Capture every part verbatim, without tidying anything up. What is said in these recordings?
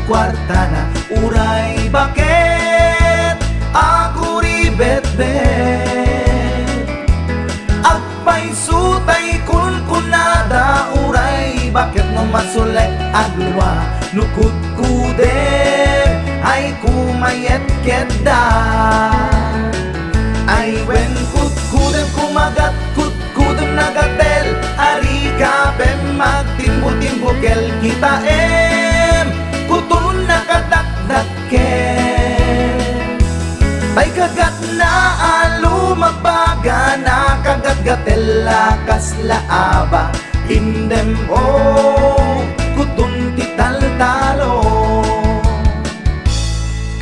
kuartana, uray baket a kuribetbet. Agpayso tay kunkunada, uray baket no masulek a dua, no kudkudem ay kumayet ketda. Ay wen kudkudem kumagat, kudkudem nagatel, arika pem magtimbo-timbo kel kitaem, kuton nakadakdak ken. Tay kagatna a lumagbaga, nakagatgatel a kasla aba, indem o, kuton ti taltalo.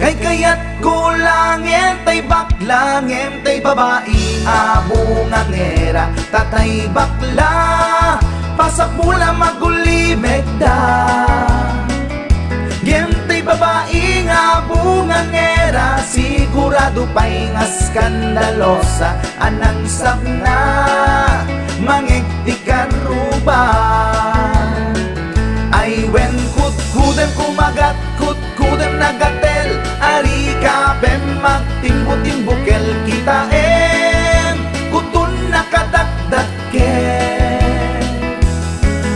Kaykayatko laengen tay bakla ngem tay babai a bungangera, ta tay bakla, pasapul a magulimekda. Ngem tay babai nga bungangera, sigurado pay nga skandalosa, a nangsabna, mangeg ti karruba. Ay wen kudkudem kumagat, kudkudem nagatel, arika pem magtimbo-timbo kel kitaem, kuton nakadakdak ken.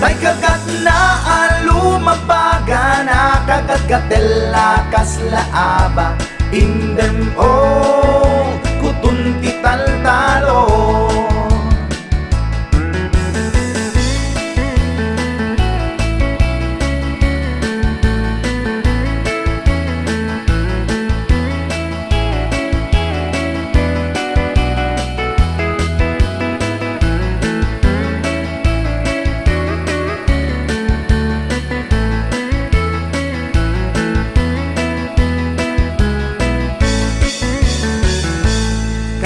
Tay kagatna a lumagbaga, nakagatgatel a kasla aba, indem o, kuton ti taltalo.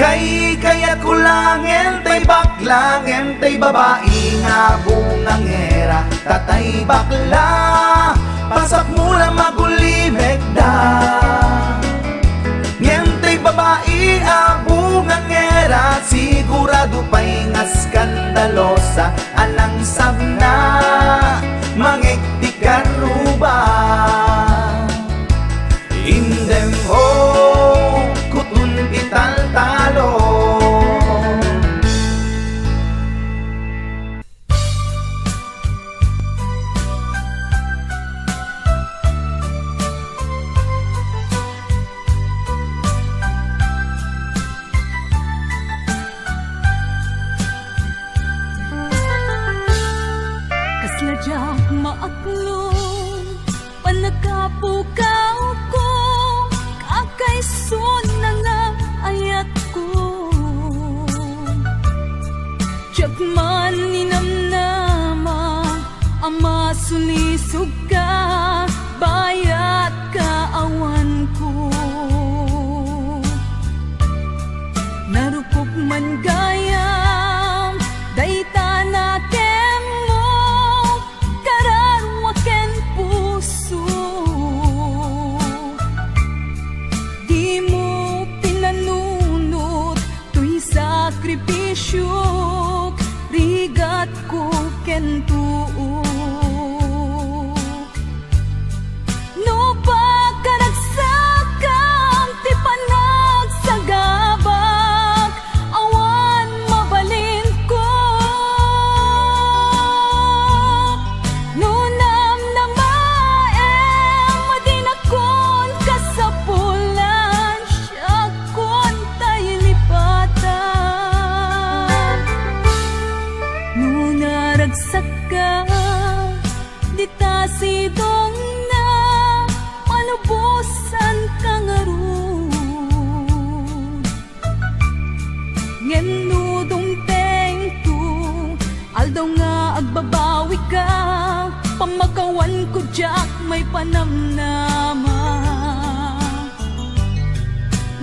Kaykayatko laengen tay bakla ngem tay babai nga bungangera, ta tay bakla, pasapul a magulimekda. Ngem tay babai a bungangera, sigurado pay nga skandalosa, a nangsabna, mangeg ti karruba. Indem o, kuton ti taltalo. Kasla diak maaklon, pannakapukawko, kakaiso na nga ayatko. Diak man ninamnama a masulisog ka, bayat ka awanko. Narukop man gayam dayta nakemmo, kararua ken puso. Dimo pinanunot toy sakripisiok, rigatko ken tuok. No pakaragsakam ti panagsagabak, awan mabalinko. No namnamaem a dinakon kasapulan, siakon tay lipatan. No naragsakka, dita sidongna, malubosanka ngarud. Ngem no dumtengto, aldaw nga agbabawika, pammakawanko diak maipanamnama.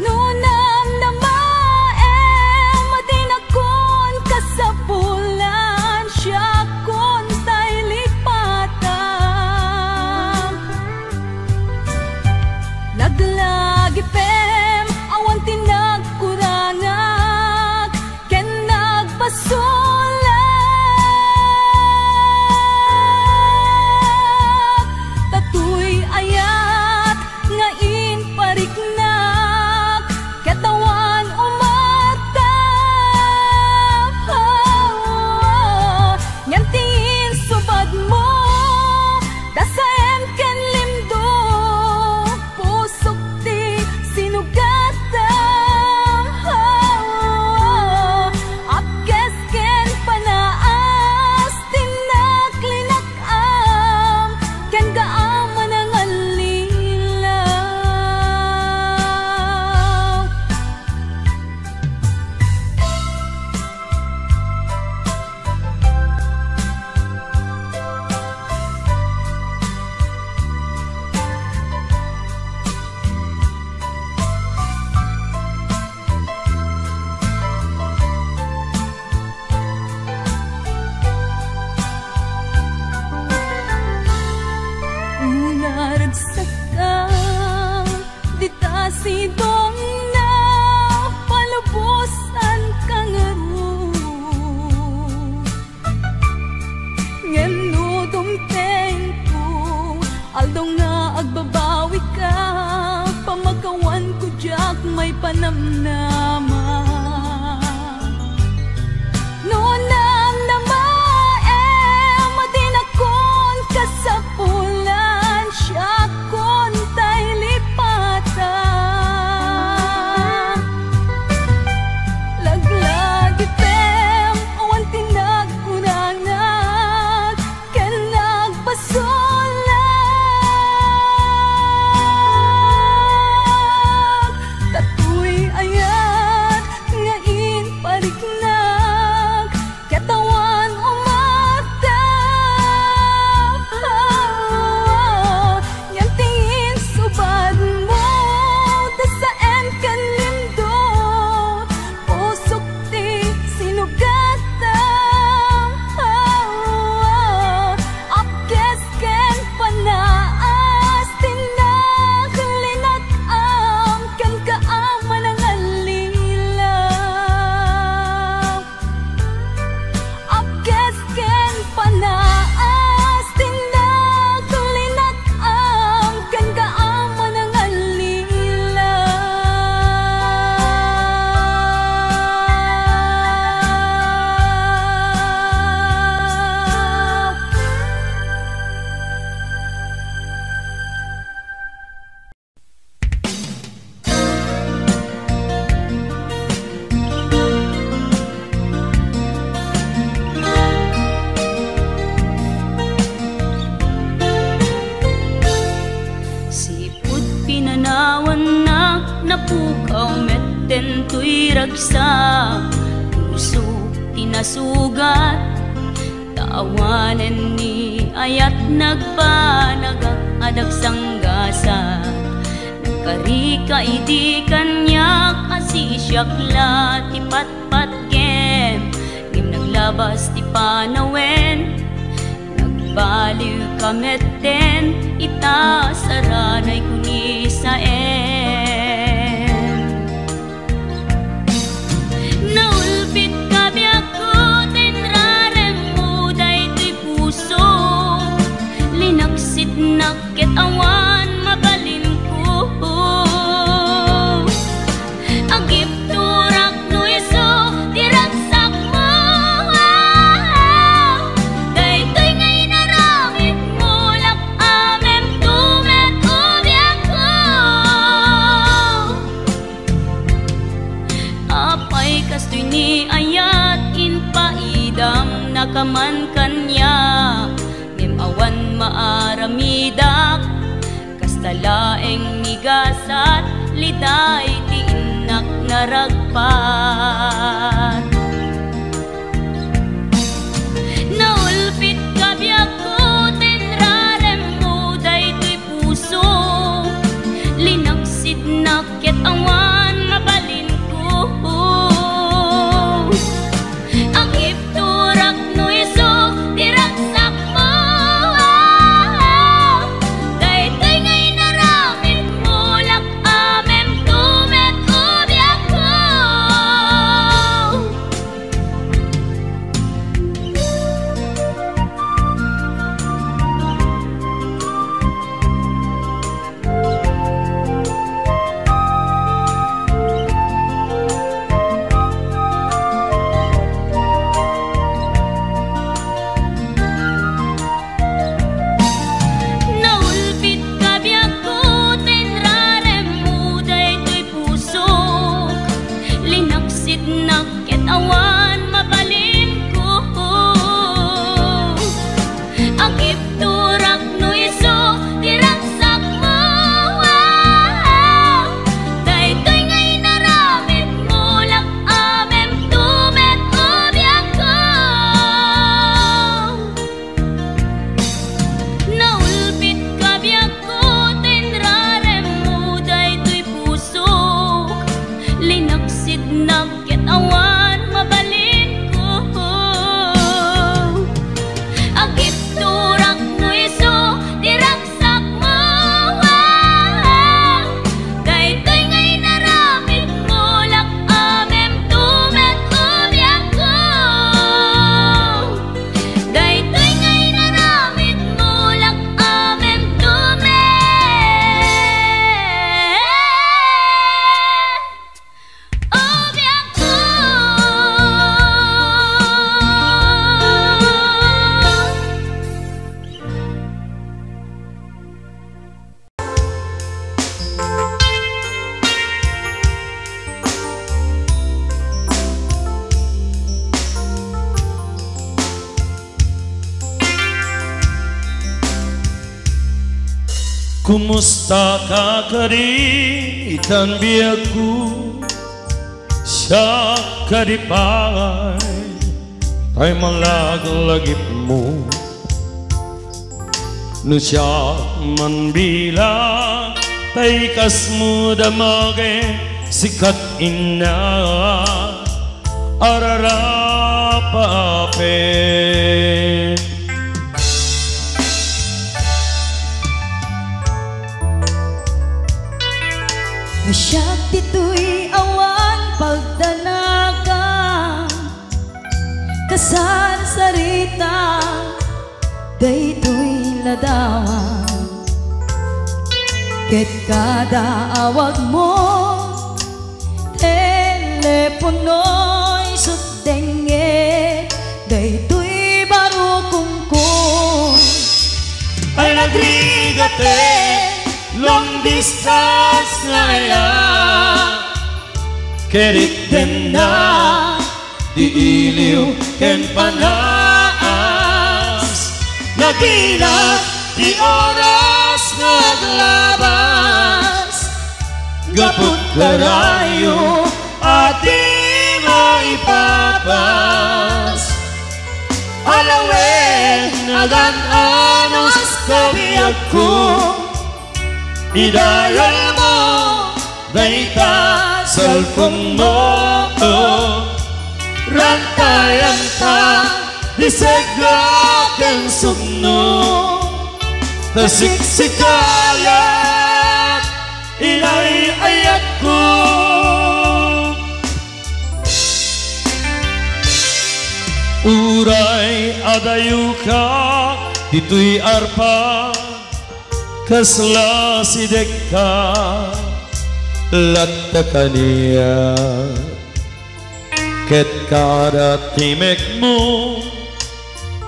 No namnamaem a dinakon kasapulan, siakon tay lipatan. Laglagipem, awan ti nagkurangak ken nagpasulak. Ta toy aya Sidongna, palubosanka ngarud. Ngem no dumtengko, aldaw nga agbabawika, pamakawanko diak maipanamnama. No namnamaem a dinakon kasapulan, siakon tay lipatan. Laglagipem, awan ti nagkurangak ken nagpasolak. Datoy ayat nga impariknak, ket awan umarda. Ngem ti insubadmo, ta saen ken lindo, pusok ti sinugatam. Apkes ken panaas ti naklinak-am kenka a manangallilaw. Apkes ken panaas ti naklinak-am kenka a manangallilaw. Sipud pinanawannak, napukaw met daytoy ragsak. Pusok ti nasugat, ta awanen ni ayat nagbanagak a dagsanggasat. Nagkarika idi kaniak a sisiak la ti patpatgem, ngem naglabas ti panawen. Nagbaliwka metten ita, saranayko ni saem. Naulpitka biagko ta inraremmo daytoy puso. Linaksitnak ket awan mabalinko. Agipturak no isu ti ragsakmo. Daytoy nga inaramidmo, lak-amemto met biagko. Apay kastoy ni ayat, impaidamnaka man kaniak, ngem awan maaramidak. Kasta laeng ni gasat, liday ti innak naragpat. Naulpitka biagko ta inraremmo daytoy puso. Linaksitnak ket awan mabalinko. Agipturak no isu ti ragsakmo. Daytoy nga inaramidmo, lak-amemto met biagko. Kumusta ka kadi itan biagko? Siak kadi pay tay malaglagipmo. No siak man bilang tay kasmo, damagek sikat inna, ararapapet. No siak ditoy awan pagdanagan, kasarsarita daytoy ladawan. Ket kada awagmo, telepono isu dengngeg daytoy barukongko. Ay nagrigate, long distance nga aya, keritdenna di iliw ken panaas. Naginat ti oras nga aglabas, gapu karayo a di maipapas. Alawen, agan-anos kabiagko, idayalmo dayta cellphone mo. Rantayanta ti segga ken sugno, ta siksikala inay-ayatko. Uray adayoka ditoy arpa, kasla sidekka latta kaniak. Ket kada timekmo,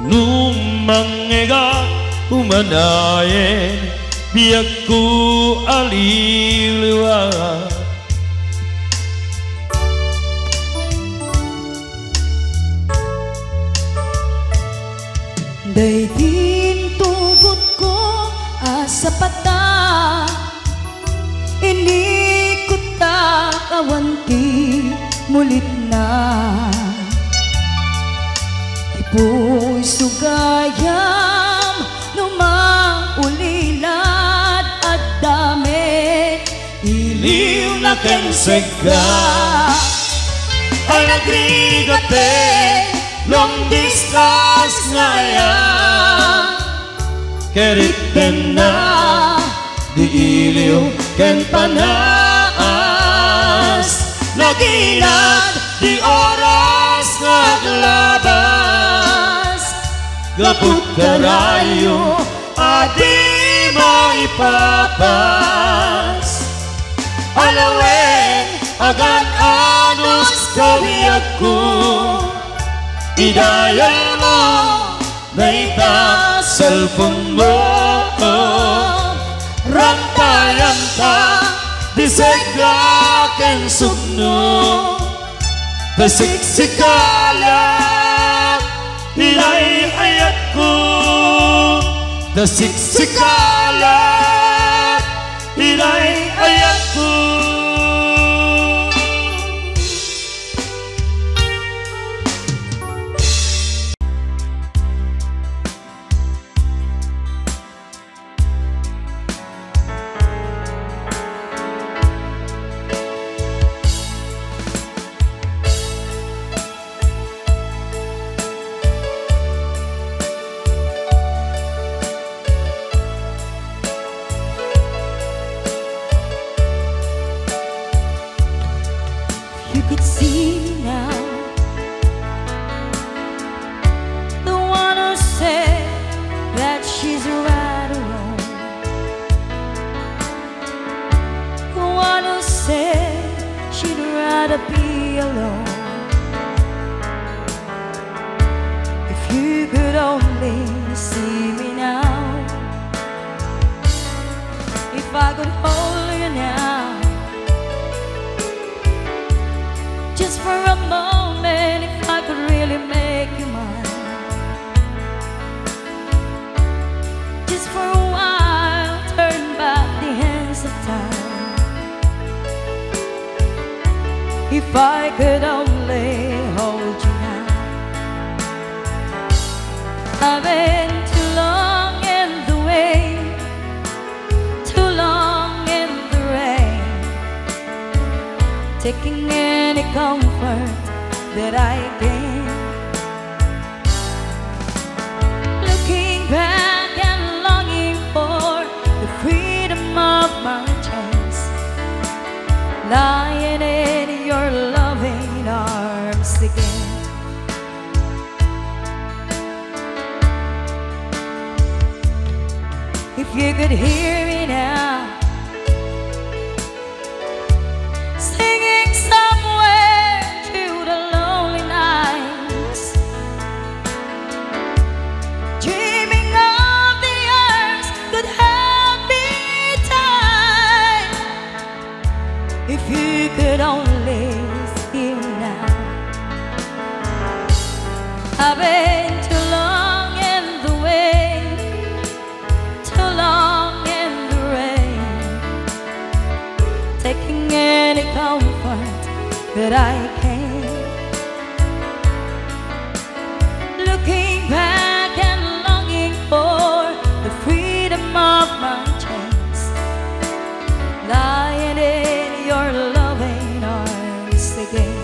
no mangngegak, umanayen biagko a liwliwa. Daydi intugotko a sapata, inikuttak awan ti mulitna. Ti puso gayam no maulilad, adda met iliwna ken segga. Ay nagrigate, long distance nga aya, keritdenna di iliw ken panaas. Naginat di oras nga aglabas, gapu karayo a di maipapas. Alawen, agan-anos kabiagko, idayalmo dayta cellphone mo. Rantayanta di segga ken sugno, ta siksikala inay-ayatko, ta siksikala inay-ayatko. You could see me now, the one who said that she's right or wrong, the one who said she'd rather be alone. If you could only see me now, if I could hold you now, just for a moment, if I could really make you mine, just for a while, turn back If I could only hold you now. I've been too long in the way, too long in the rain, taking any comfort that I can. Looking back and longing for the freedom of my chance, lying in your loving arms again. If you could hear me now, singing somewhere through the lonely nights, dreaming of the years could help me die. If you could only see me now. I've been too long in the way, too long in the rain, taking any comfort that I can. Looking back and longing for the freedom of my chance, lying in your loving arms again.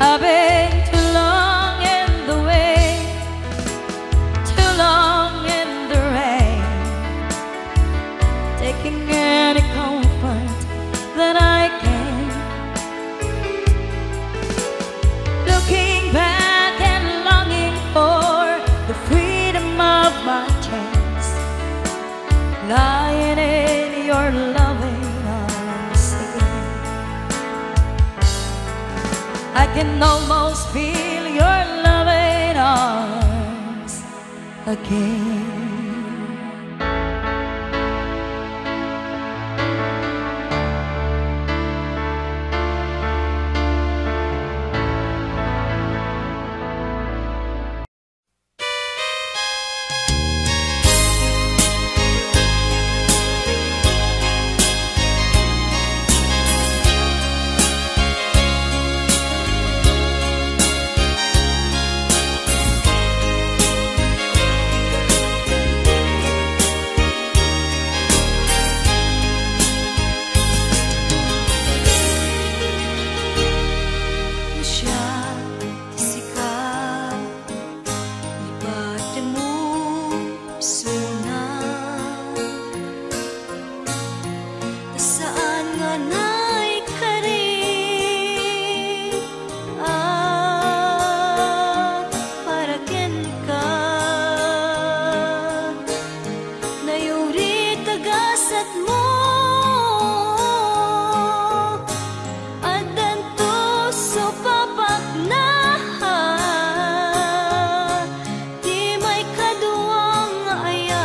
I've been too long in the way, too long in the rain, taking any comfort that I can. Looking back and longing for the freedom of my chance, lying in your loving arms again. I can almost feel your loving arms again. Siak ti sika, ibaddemmo sona. Saan nga naikari a para kenka. Nayurit a gasatmo, addanto supapakna ti maikadua nga ayat.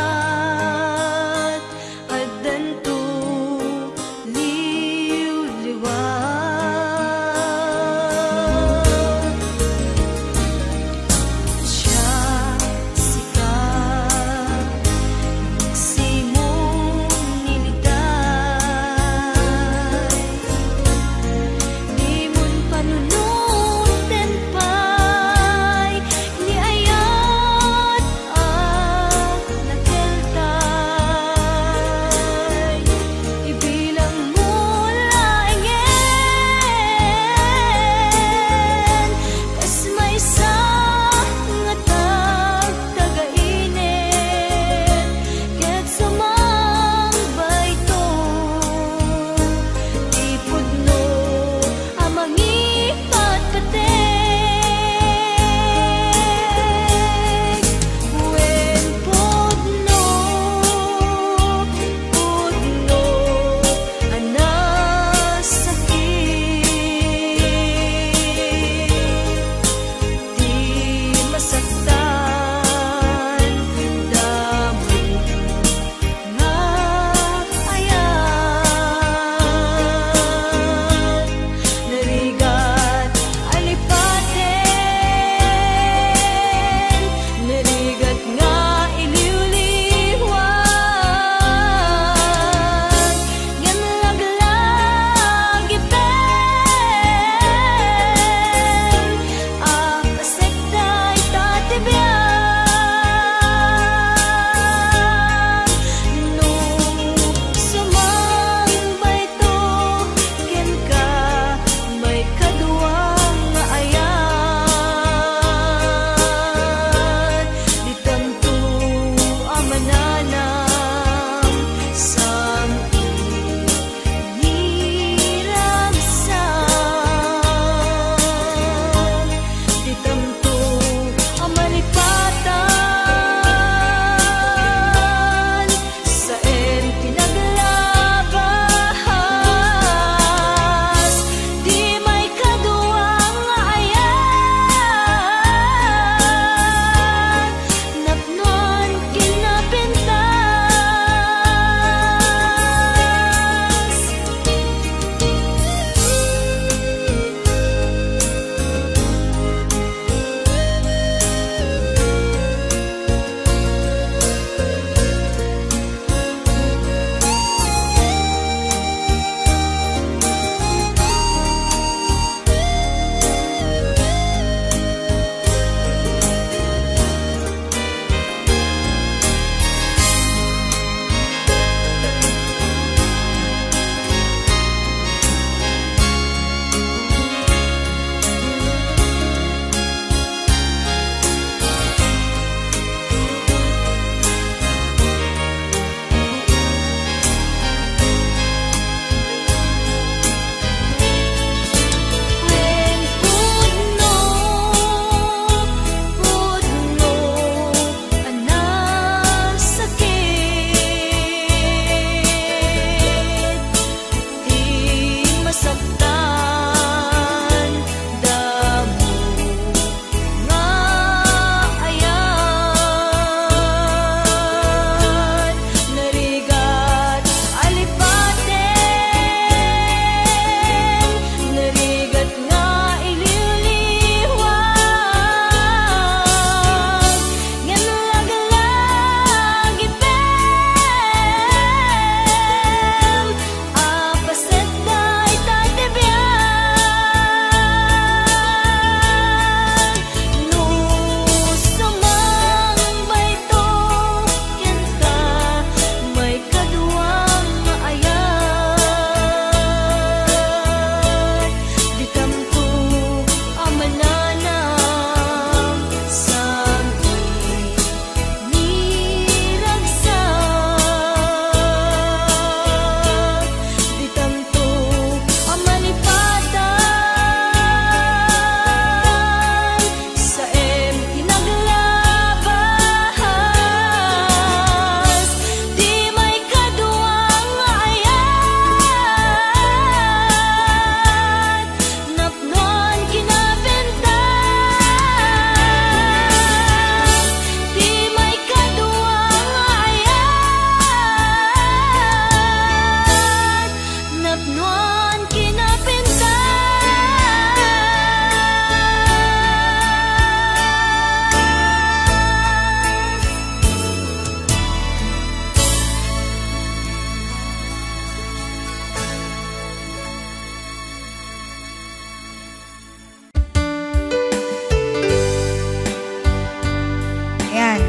Ayan.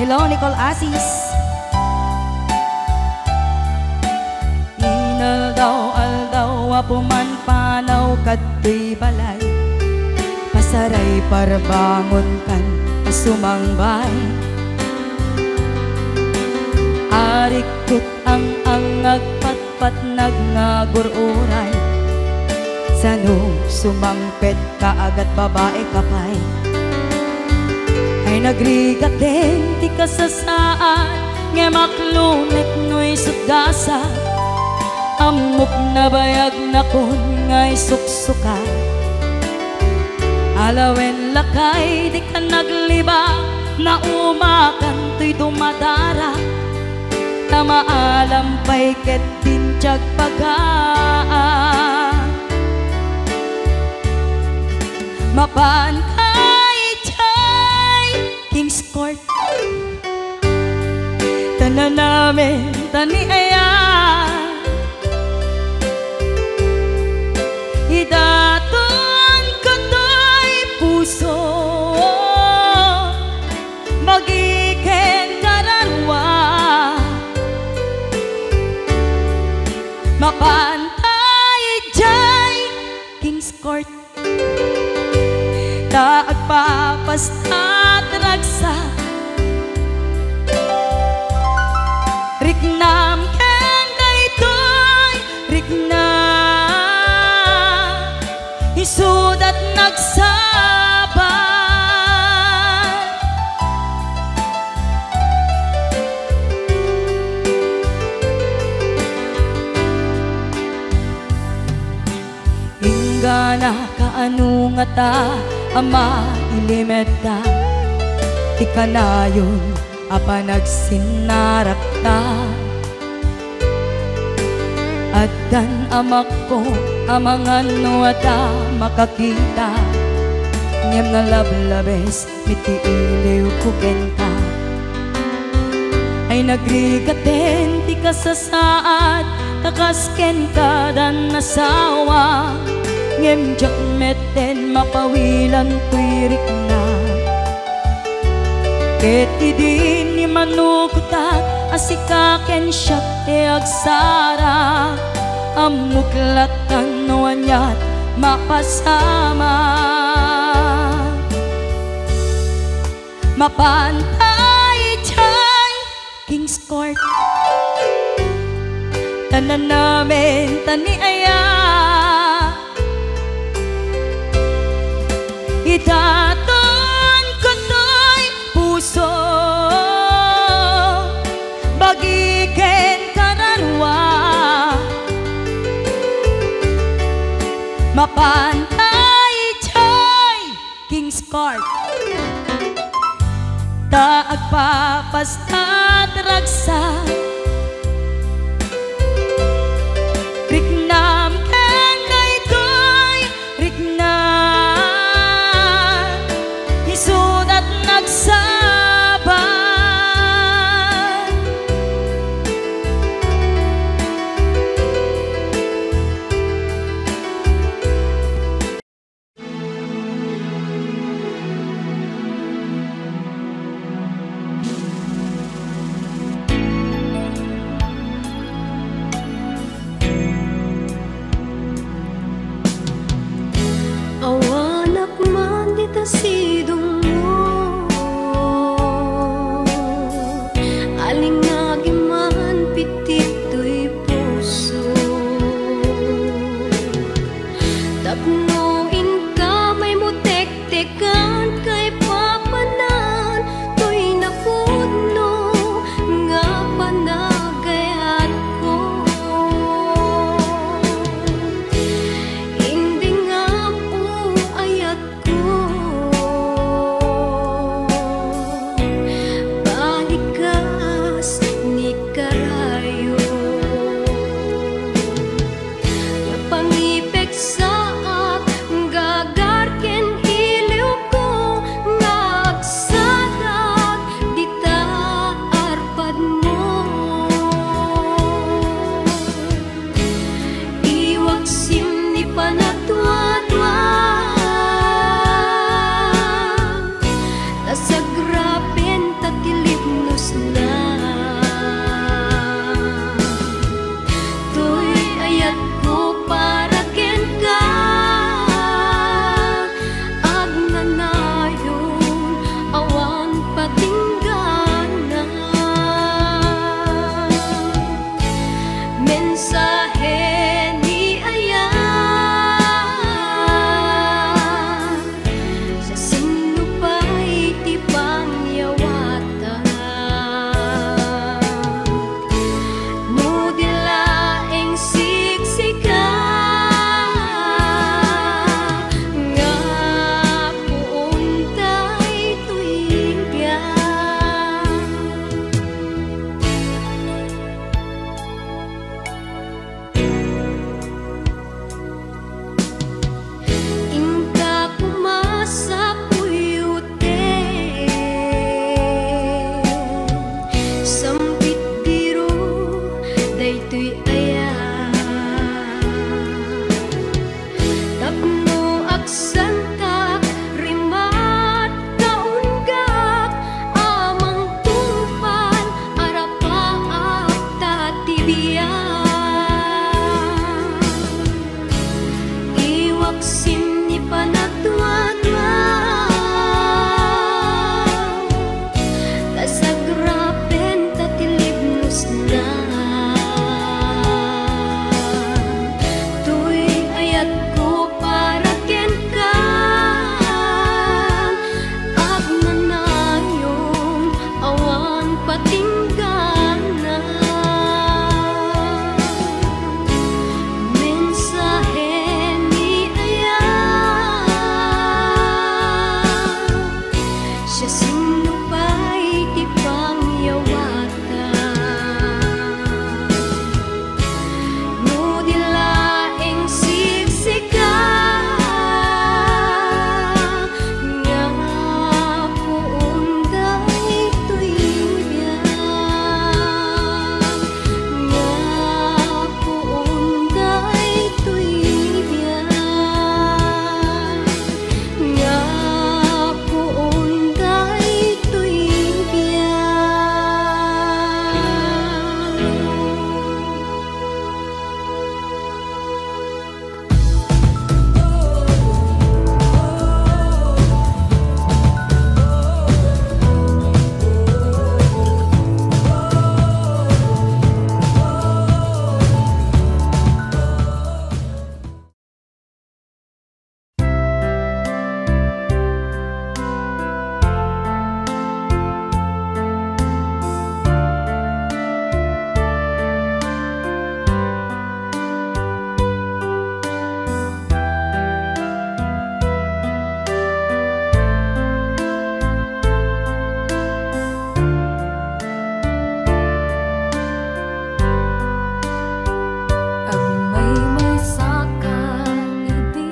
Hello, Nicole Asis. Inaldaw-aldaw, apo man panaw kadtoy balay. Pasaray parbangonkan a sumangbay. Arikot ang-ang agpatpat nagngagur-uray. Sano sumangpet ka agat babai ka pay? Ay nagrigat din ti kasasaad, ngem aklon no isut gasat. Ammok nabayag nakon nga isuksuka. Alawen lakay di ka nagliba, naumakan toy dumadara. Ta maalam pay ket din ti agpagaan. Mapan ka idiay King's Court. Ta nanamen ta ni aya. Idaton ka toy puso. Bagi ken kararua. Mapan ta idiay King's Court. Ta agpapastat ragsak. Riknam ken daytoy, riknam. Isudat nagsabay. Inggana kaano ngata a mailimedta ti kanayon a panagsinnarakta. Addan amakko a mangan no adda makakita, ngem nalablabes met ti iliwko kenka. Ay nagrigaten ti kasasaad, ta kas kenka dan nasawa, ngem diak metten mapawilan toy rikna. Ket idi ni manukotak a sika ken siak ti agsara, ammok lattan no aniat mapasamak. Mapan ta idiay King's Court. Ta nanamen ta ni aya. Idaton ka toy puso. Bagi ken kararua. Mapan ta idiay King's Court. Ta agpapastat ragsak. Riknam ken daytoy, riknam. Isudat nagsabay. Sino pay ti pangyawatan? No di laeng siksika, nga puon daytoy biag, nga puon daytoy biag. Nga puon daytoy biag. Agmaymaysaka idi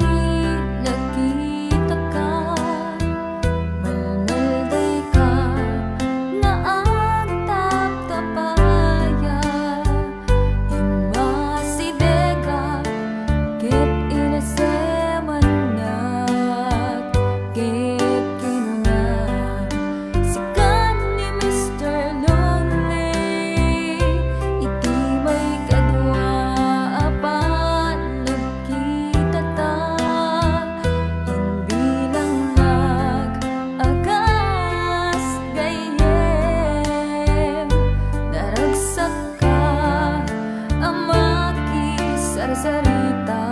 nakitaka, malmaldayka nga agtaptapaya, immasidegak ket inasemannak, ket kinuna, Sika ni Mister Lonely, iti maikadua a panagkitata, imbilangnak a kas gayyem, naragsakka a makisarsarita,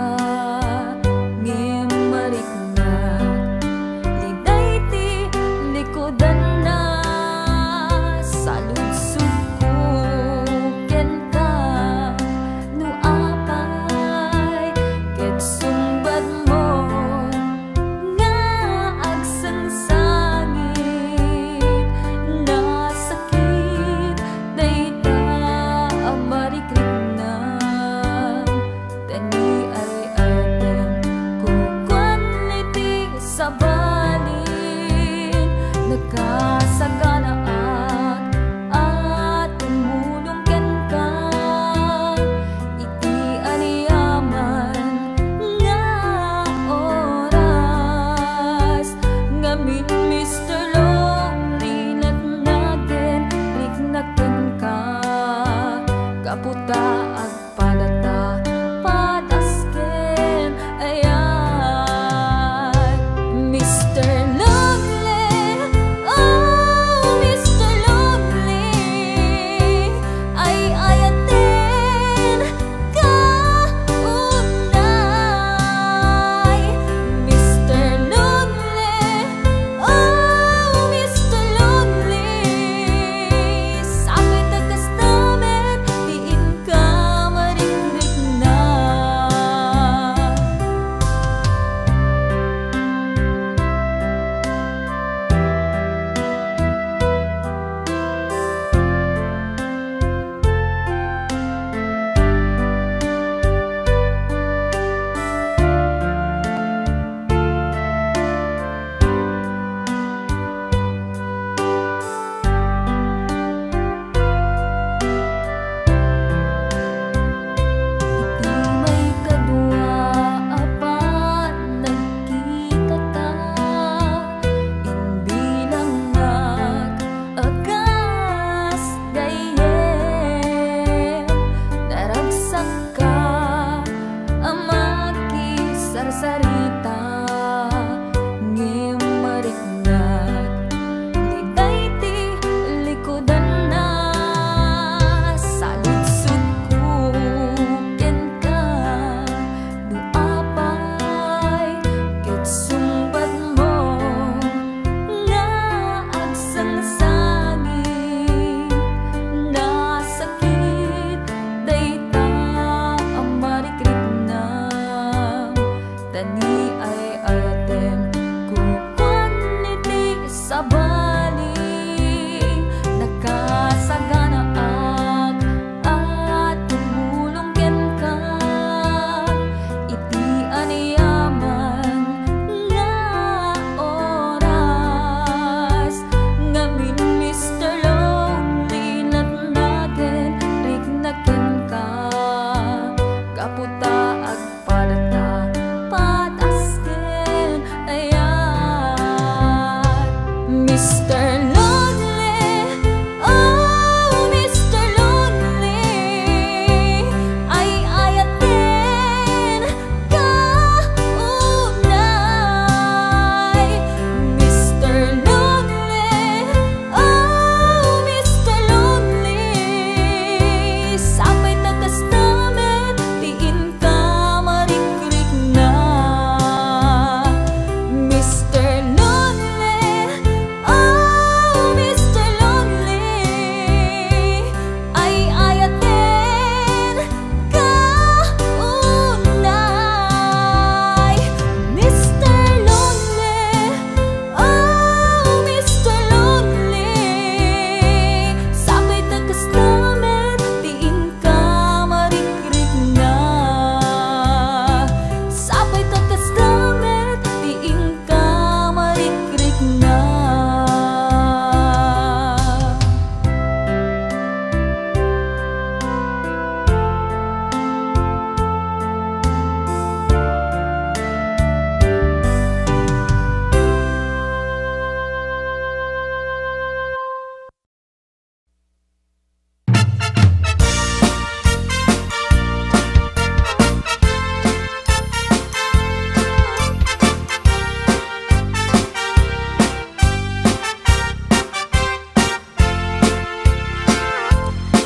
ngem mariknak. Liday ti likudanna, saludsodko kenka, no apay ket sungbatmo nga agsangsangit, nasakit dayta a marikriknam. Ta ni ay-ayen, kukuan iti sabalin, nakasaganaak a tumulong kenka iti aniaman nga oras. Ngamin, Mister Lonely, natnagen, riknak kenka, gapu ta ag- Padata, padas ken ayat. Mister Lonely, oh,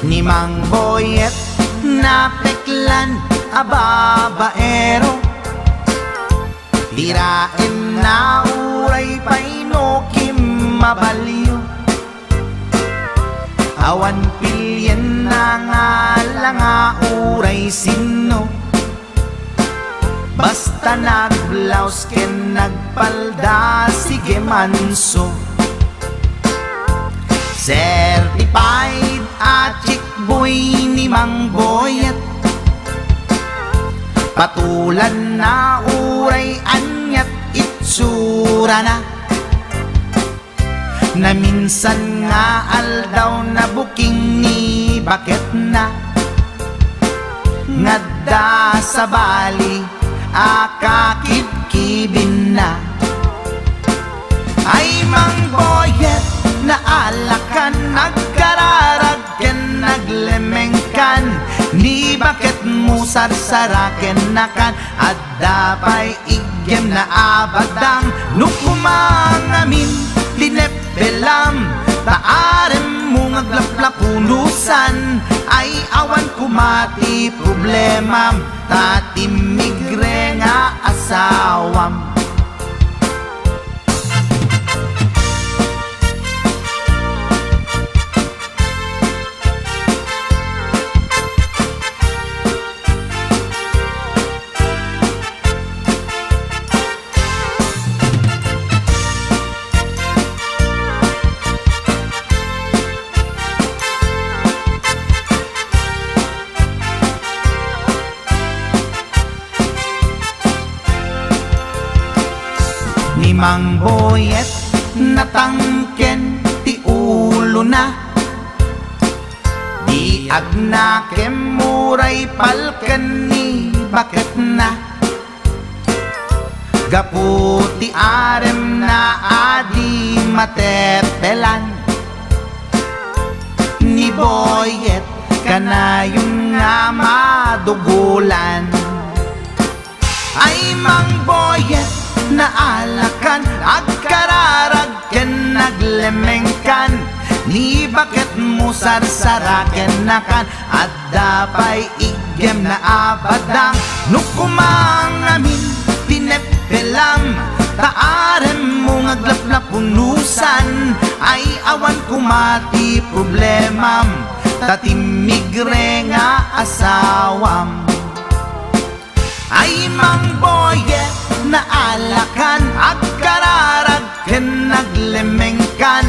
Ni Mang Boyet, napeklan a babaero, tiraenna uray pay no kimmabalio. Awan pilienna nga langa uray sinno. Basta nagblaus ken nagpalda, sige manso. Certified a chick boy ni Mang Boyet. Patulanna uray aniat itsurana. Naminsan nga aldaw, nabuking ni baketna. Ngadda sabali a kakibkibinna. Ay, Mang Boyet, naalakan, agkararag ken naglemengkan. Ni baketmo sarsarakennakan. Adda pay iggemna a badang, no koma ngamin ti neppelam, ta aremmo nga aglaplapunusan. Ay, awan koma ti problemam, ta timmigre nga asawam. Ni Mang Boyet, natangken ti ulona. Di agnakem uray palken ni baketna. Gapu ti aremna a di mateppelan, ni Boyet kanayon nga madugolan. Ay, Mang Boyet, naalakan, agkararag ken naglemengkan, ni baketmo sarsarakennakan. Adda pay iggemna a badang, no koma ngamin ti neppelam, ta aremmo nga aglaplapunusan. Ay, awan koma ti problemam, ta timmigre nga asawam. Ay, Mang Boyet, naalakan, agkararag ken naglemengkan,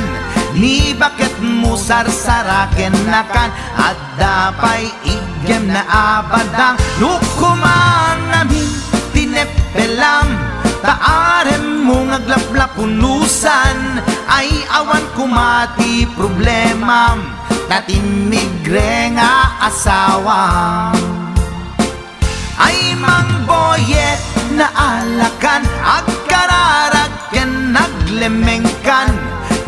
ni baketmo sarsarakennakan. Adda pay iggemna a badang, no koma ngamin ti neppelam, ta aremmo nga aglaplapunusan. Ay, awan koma ti problemam, ta timmigre nga asawam. Ay, Mang Boyet, naalakan, agkararag ken naglemengkan,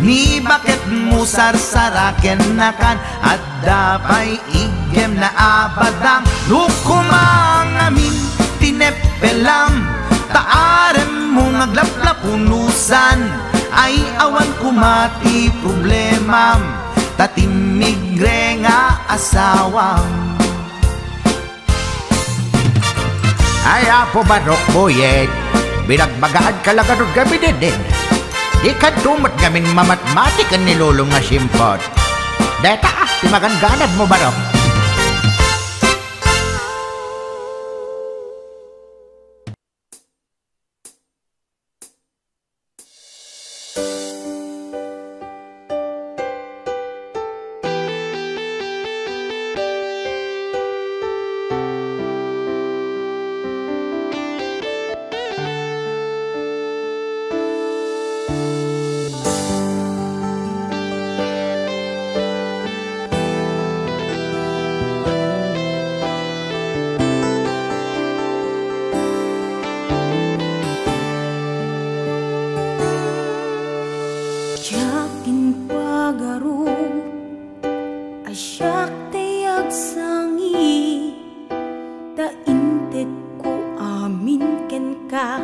ni baketmo sarsarakennakan. Adda pay iggemna a badang, no koma ngamin ti neppelam, ta aremmo nga aglaplapunusan. Ay, awan koma ti problemam, ta timmigre nga asawam. Ay, Apo Barok, Boyet, binagbagaanka la garud ngamin, didin. Dikanto met ngamin mamatmati ken ni Lolom nga simpot. Deta, ti maganganadmo, Barok. Diak impagarup a siak ti agsangit, ta intedko amin kenka,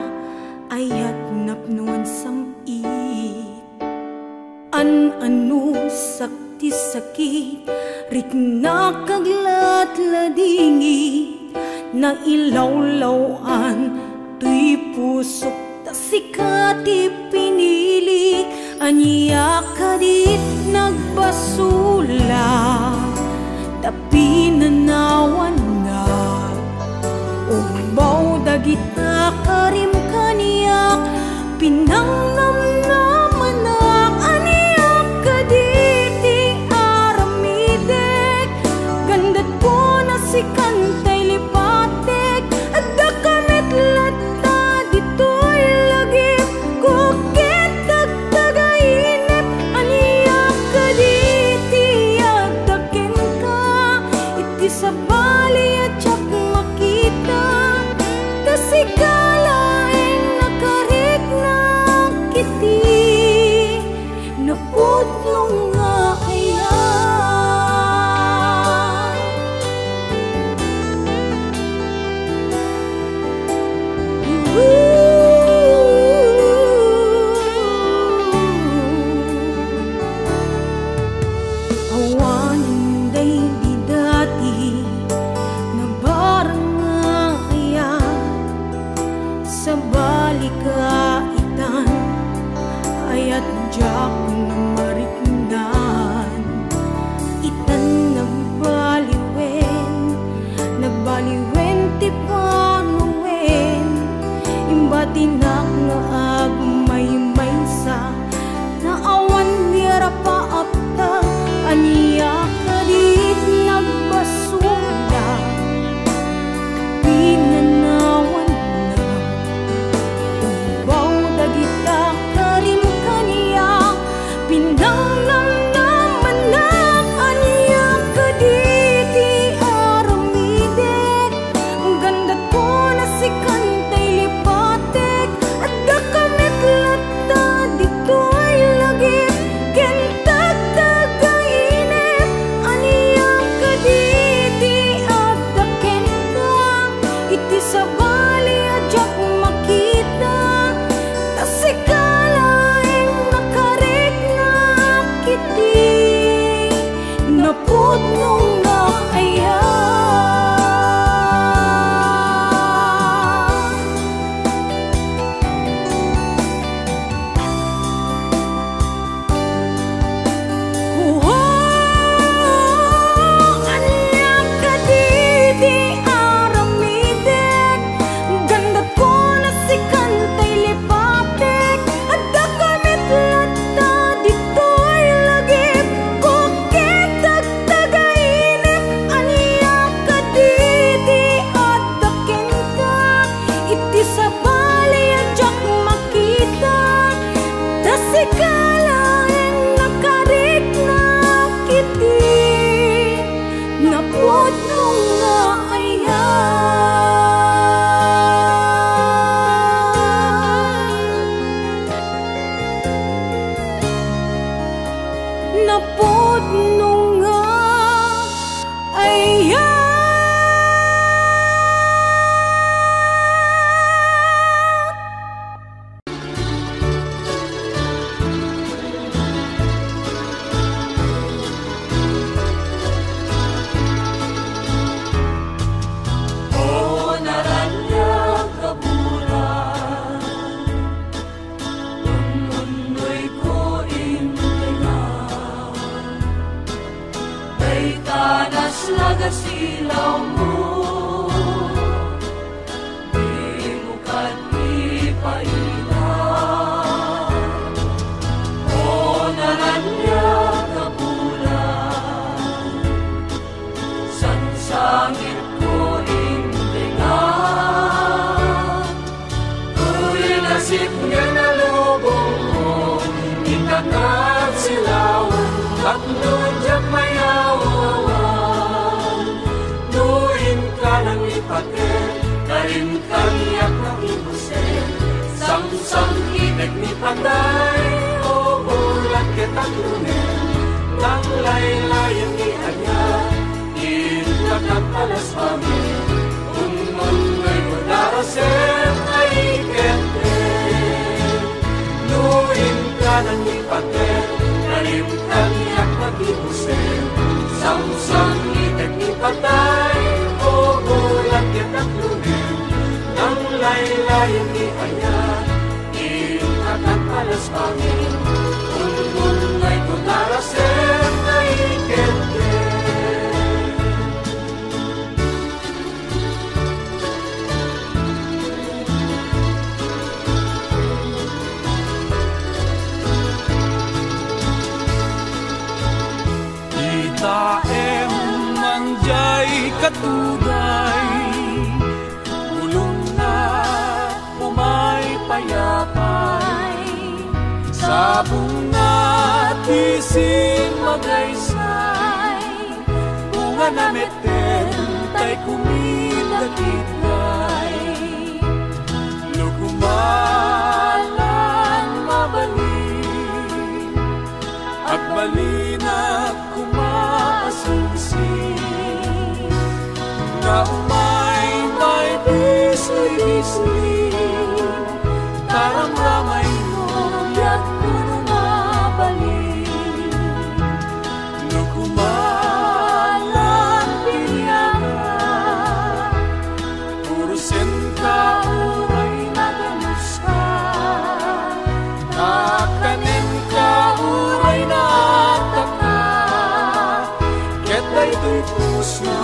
ayat napnoan sam-it. An-anusak ti sakit, Riknak aglatladingit, nailawlaw-an toy pusok, ta sika ti pinilik. Ania kadit nagbasolak, ta pinanawannak. Ugbaw dagita karim kaniak, pinangnamnamanak. Ania kaditi aramidek, gandat ko na sikan tay lipatek. Adda ka met latta ditoy lagip, kukit tagtagainep. Ania kaditi adda kenka, iti sabali a diak makita, ta sika laeng nakariknak iti napudno nga ayat. Awanen daydi dati nabarang nga ayat, sabali ka itan, ayat diak na mariknan. Itan nagbaliwen, nagbaliwen ti panawen. Imbatinak nga agmaymaysa, naawan ni rapaakta. Ania kadit nagbasolak, pinanawannak. Ugbaw dagita karim kaniak, pinangnamnamanak. Ania kaditi aramidek, gandat ko na sikan tay lipatek. Adda ka met latta ditoy lagip, ken tagtagainep. Ania kaditi adda kenka, iti sabali a diak makita, ta sika laeng nakariknak iti napudno nga ayat. Ania kaditi aramidek, gandat ko na sikan tay lipatek. Adda ka met latta ditoy lagip, kukit tagtagainep. Ania kaditi adda kenka, iti sabali a diak makita, ta sika laeng nakariknak iti napudno nga ayat. Napudno nga ayat. O naraniag a bulan, ununnoyko iti ngaw. Dayta naslagas ilawmo, dimo kadni paida. O naraniag a bulan, sangsangitko iti ngaw. Toy nasipngen a lubongmo, ita kasilawan, tapno diak mayaw-awan. No inka nangipatek, karim kaniak nangibusen, samsangitek ni patay, o bulan ket agnongen, nanglaylayen ni ania, inka nagpalaspamen, ununnoyko darasen a iketken. No inka nangipatek, karim kaniak nangibusen, samsangitek Taem manjay katugay, bulongna umay payapay, sabongna ti simmagaysay, bungana met tay kumita kitay. No kumalan mabalin, agbalinak kuma a singsing. Nga umay may bisli-bisli, taramramaymo, yat kuno mabalin. No kumalan piniaka, urusenka uray naganuska, kakanenka uray naataka, ket daytoy puso,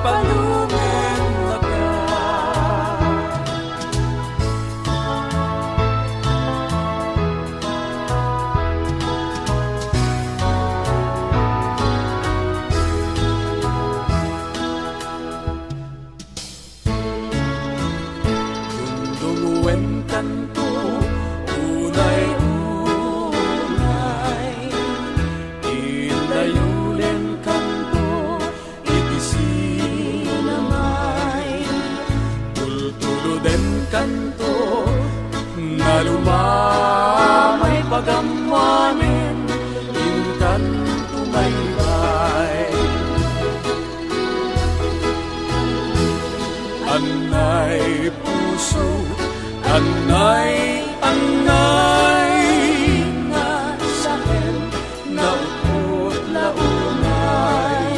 palumennaka. Dumdumuen kanto, unay-unay, indayulen kanto, iti sinamay, tultuluden kanto, nalumamay pagammoanen, inkanto maybay. Annay puso, annay, annay, nga saen, naupot la unay.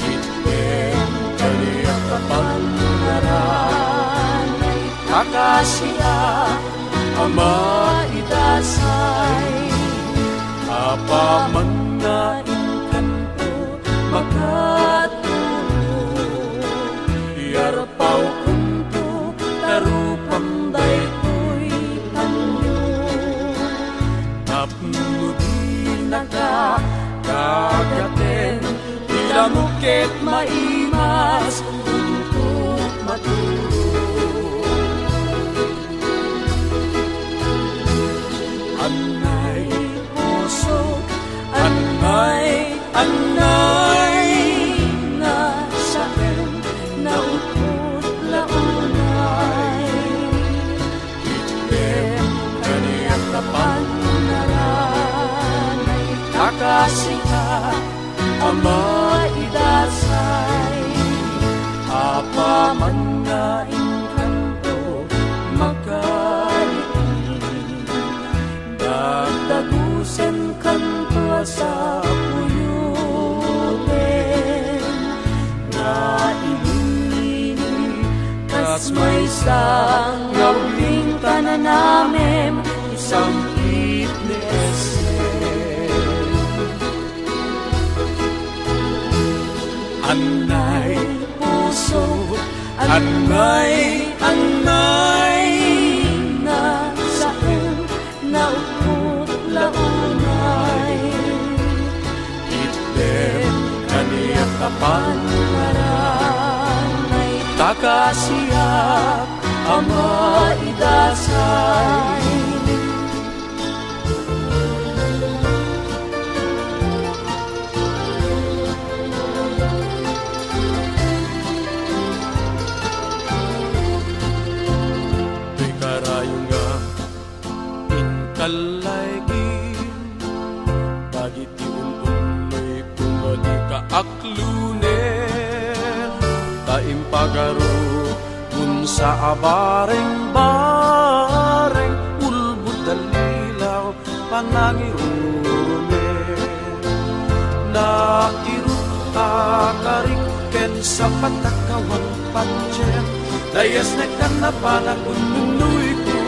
Itdem kaniak a panngaran, kakasiak a maidasay. Apaman nga inkanto makatulog, yarpawkonto karupang daytoy panyo. Tapno dinaka kagaten, ti lamok ket maimas, kunto matulog. Annay puso, annay, annay, nga saen, naupot la unay. Itdem kaniak a panngaran, kakasiak a maidasay. Apaman nga inkanto makarikrik, dagdagusen kanto a sapuyoten, nga ilinili kas maysa nga ubing kananamem, isam-it ni Esel. Annay puso, annay, annay, nga saen, naupot la unay. Itdem kaniak a panngaran, kakasiak a maidasay. Toy karayo nga inkallaygi, dagiti un-unnoy koma dika aklunen, ta impagaru unsa a bareng-bareng, ulbod a lilaw, panangirurumen. Nairut a karik ken sapat a kawan patien, dayes ne kan napanak un-unnoyko,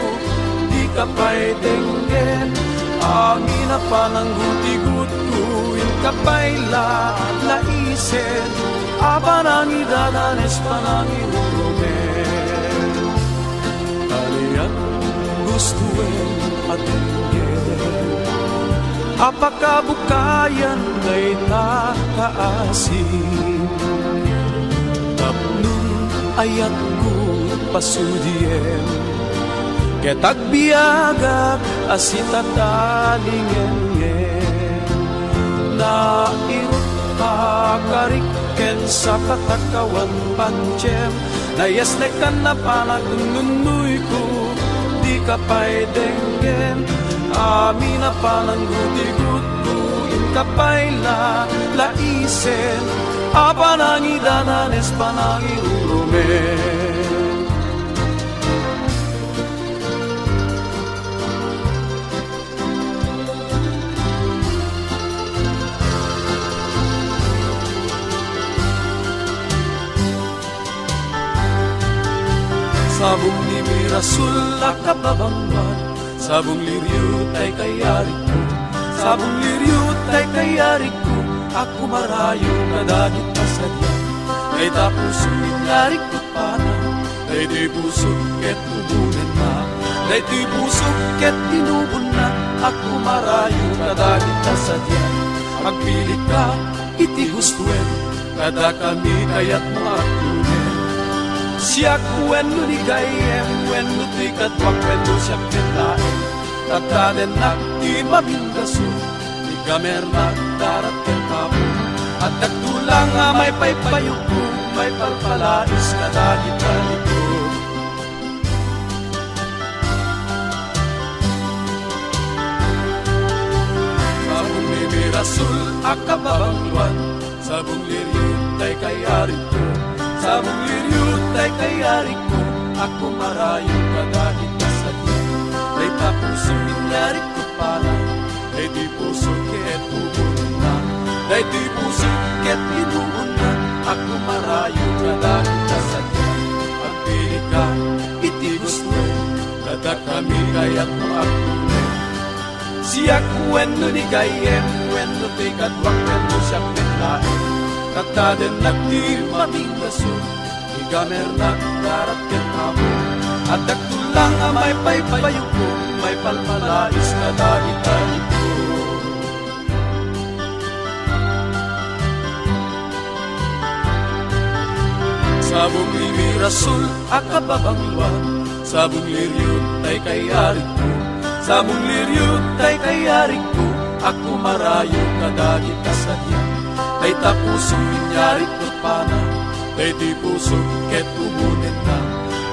dika pay denggen. Angin a pananggutigot ko, inka pay lalaisen, a panangidadanes, panangirurumen. Kaniak gustoen a denggen. a pakabukayan dayta kaasi. Tapno ayatko pasudien, ket agbiagak a sitatalingenngen. Nairut a karik ken sapatakawan pantiem, nayesnek a napanak nunuyko, dika pay denggen. Amin a pananggutigut Inka pay la laisen a panangidanan es panangirurumen. Sabong ni Mirasul a kababangban, sabong liriw tay kayarikko, sabong liriw tay kayarikko, a kumarayo kadagita sadiak. Dayta puso inyarikko pana, daytoy puso ket ubonenna, daytoy puso ket inubonna, a kumarayo kadagita sadiak. Agbilikka iti gustoem, kadakami kayatmo a agtunem. Siak wenno ni gayyem, wenno ti kaduak, wenno siak met laeng, tatadennak ti mamindaso, ti gamernak darat ken tapo. Addak tulang a maipaypayugko, maipalpalais kadagita likud. Sabong ni Mirasul a kababangloan, sabong liriw tay kayarikko, sabong liriw tay kayarikko, a kumarayo kadagita sadiak. Dayta puso inyarikko pana, daytoy puso ket ubonna, daytoy puso ket inubonna, a kumarayo kadagita sadiak. Agbilikka iti gustoem, kadakami kayatmo a agtunem. Siak wenno ni gayyem, wenno ti kaduak, wenno siak met laeng, tatadennak ti mamindaso, ti gamernak darat ken tapo. Addak tulang a maipaypayugko, maipalpalais kadagita likud. Sabong ni Mirasul a kababangloan, sabong liriw tay kayarikko, sabong liriw tay kayarikko, a kumarayo kadagita sadiak. Dayta puso inyarikko pana, daytoy puso ket ubonenna,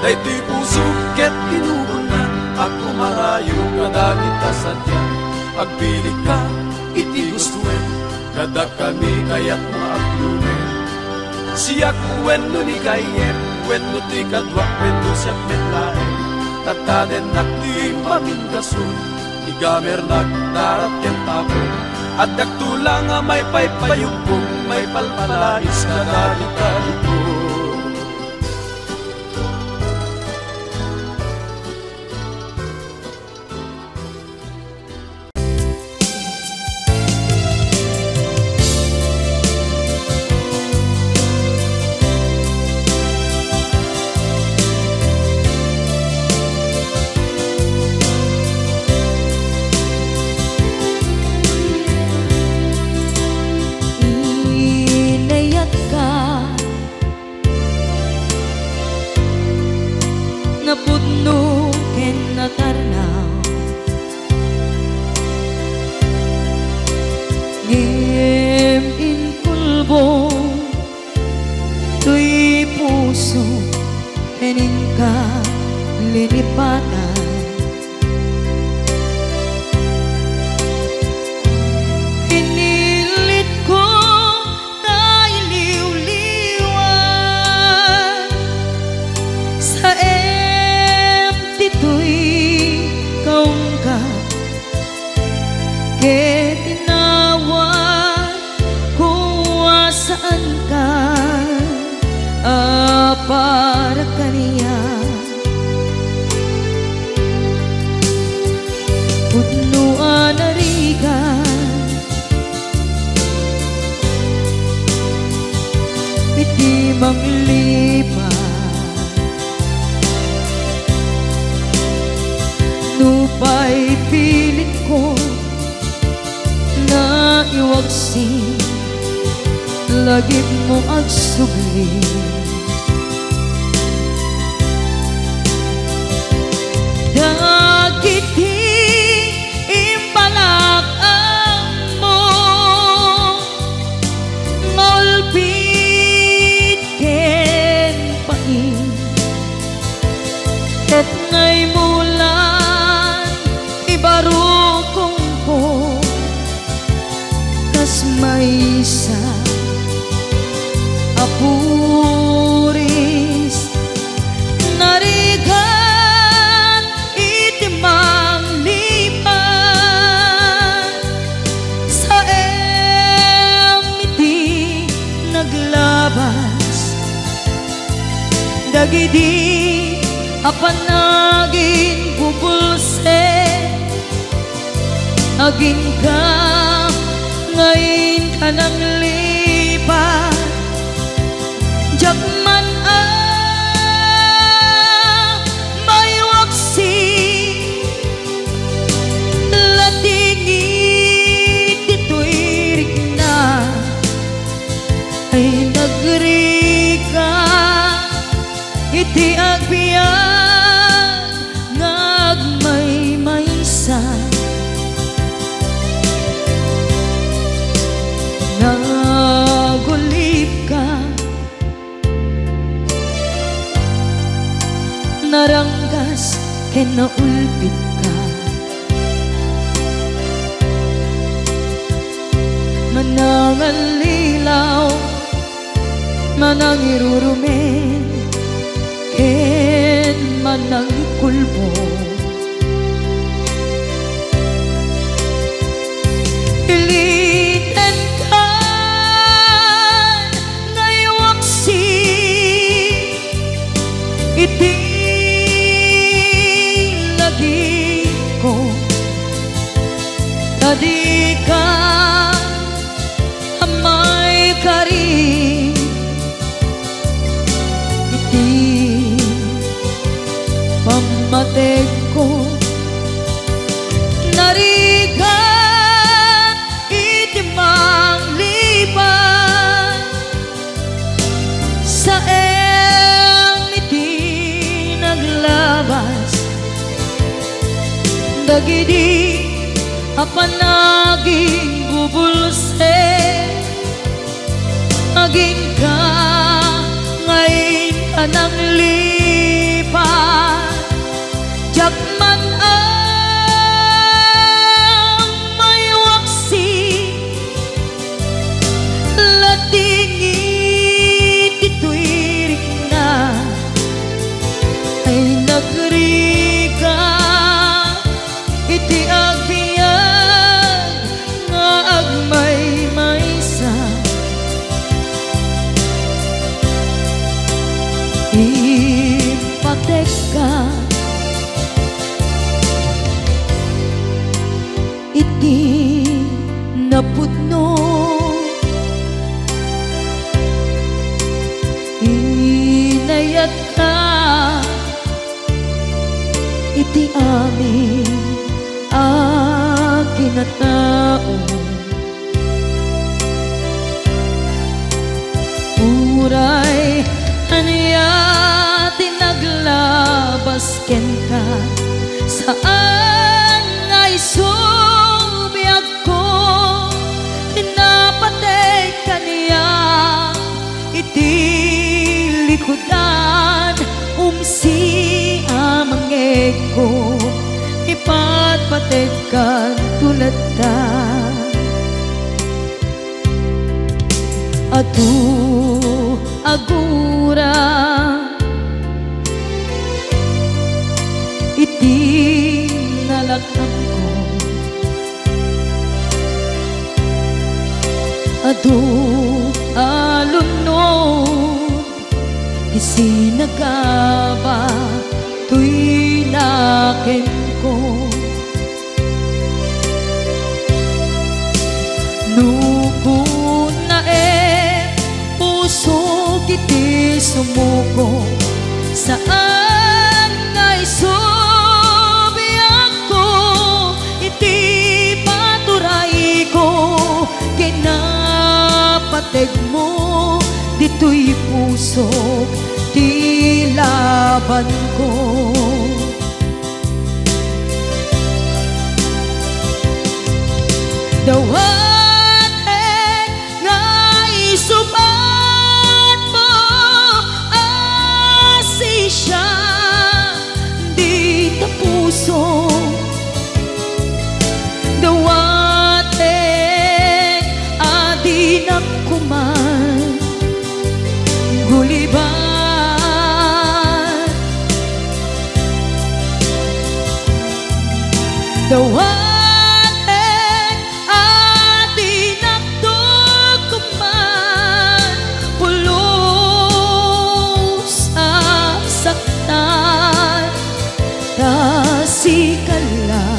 daytoy puso ket inubonna, a kumarayo kadagita sadiak. Agbilikka iti gustoem, kadakami kayatmo a agtunem. Siak wenno ni gayyem, wenno ti kaduak, wenno siak met laeng, tatadennak ti mamindaso, ti gamernak darat ken tapo. Addak tulang a maipaypayugko, maipalpalais kadagita likud. Inayatka napudno ken natarnaw. Ngem inkulbong toy puso ken inka linipatan. Pinilitko nga iliwliwan. Saem ditoy kaunggat, ket inawatko a saanka a para kaniak. Pudno a narigat iti manglipat. Nupay pilitko Lagipmo agsubli. Dagiti imbalak-ammo nga ulpit ken pain, ket nga imulan ibarukongko. Kas maysa a puris, narigat iti manglipat, saem iti naglabas. Dagidi a panaginbubulsek, agingga nga inka nanglipat. Diak man a maiwaksi, ladingit ditoy rikna. Ay nagrigat iti agbiag nga agmaymaysa. Nagulipka, naranggas ken naulpitka. Manangallilaw, manangirurumen, ken manangikulbong. Ilitenka nga iwaksi iti lagipko, ta dika a maikari iti pammategko. Narigat iti manglipat, saem iti naglabas. Dagidi a panaginbubulsek, agingga nga inka nanglipat. Diak man a maiwaksi, ladingit ditoy rikna. Ay nagrigat iti agbiag nga agmaymaysa. Impategka iti napudno, inayatka iti amin a kinatao. Uray ania ti naglabas kenka, saan nga isu biagko, kinapateg kaniak iti likudan, umsi a mangngegko, ipatpategkanto latta. Adu a gura iti nalak-amko. Adu a lunod ti sinagaba toy nakemko. No kunaem, pusok iti sumuko, saan nga isu biagko iti paturayko, kinapategmo ti labanko. Dawatek nga isubatmo a sisya dita puso. Dawatek a dinak koman gulibat. Dawatek a dinak koman pulos a saktan. Ta sika la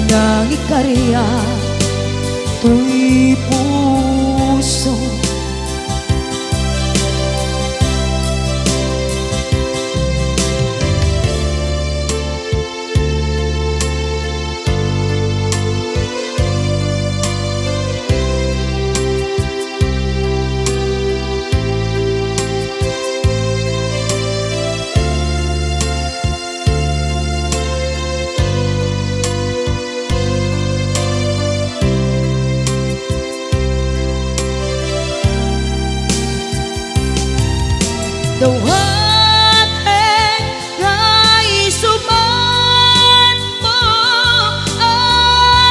nangikariak toy puso. Dawatek nga isubatmo a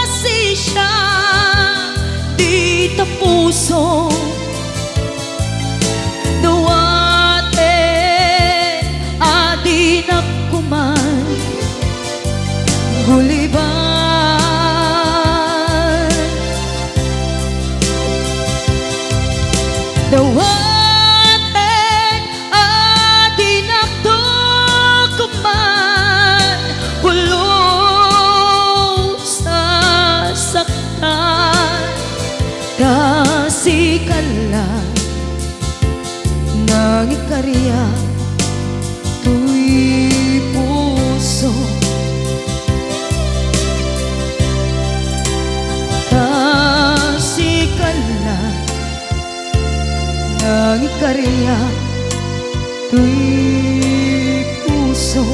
sisya dita puso. Dawatek a dinak koman gulibat. Dawatek a dinak koman pulos a saktan. Ta sika la nangikariak toy puso. Ta sika la nangikariak toy puso.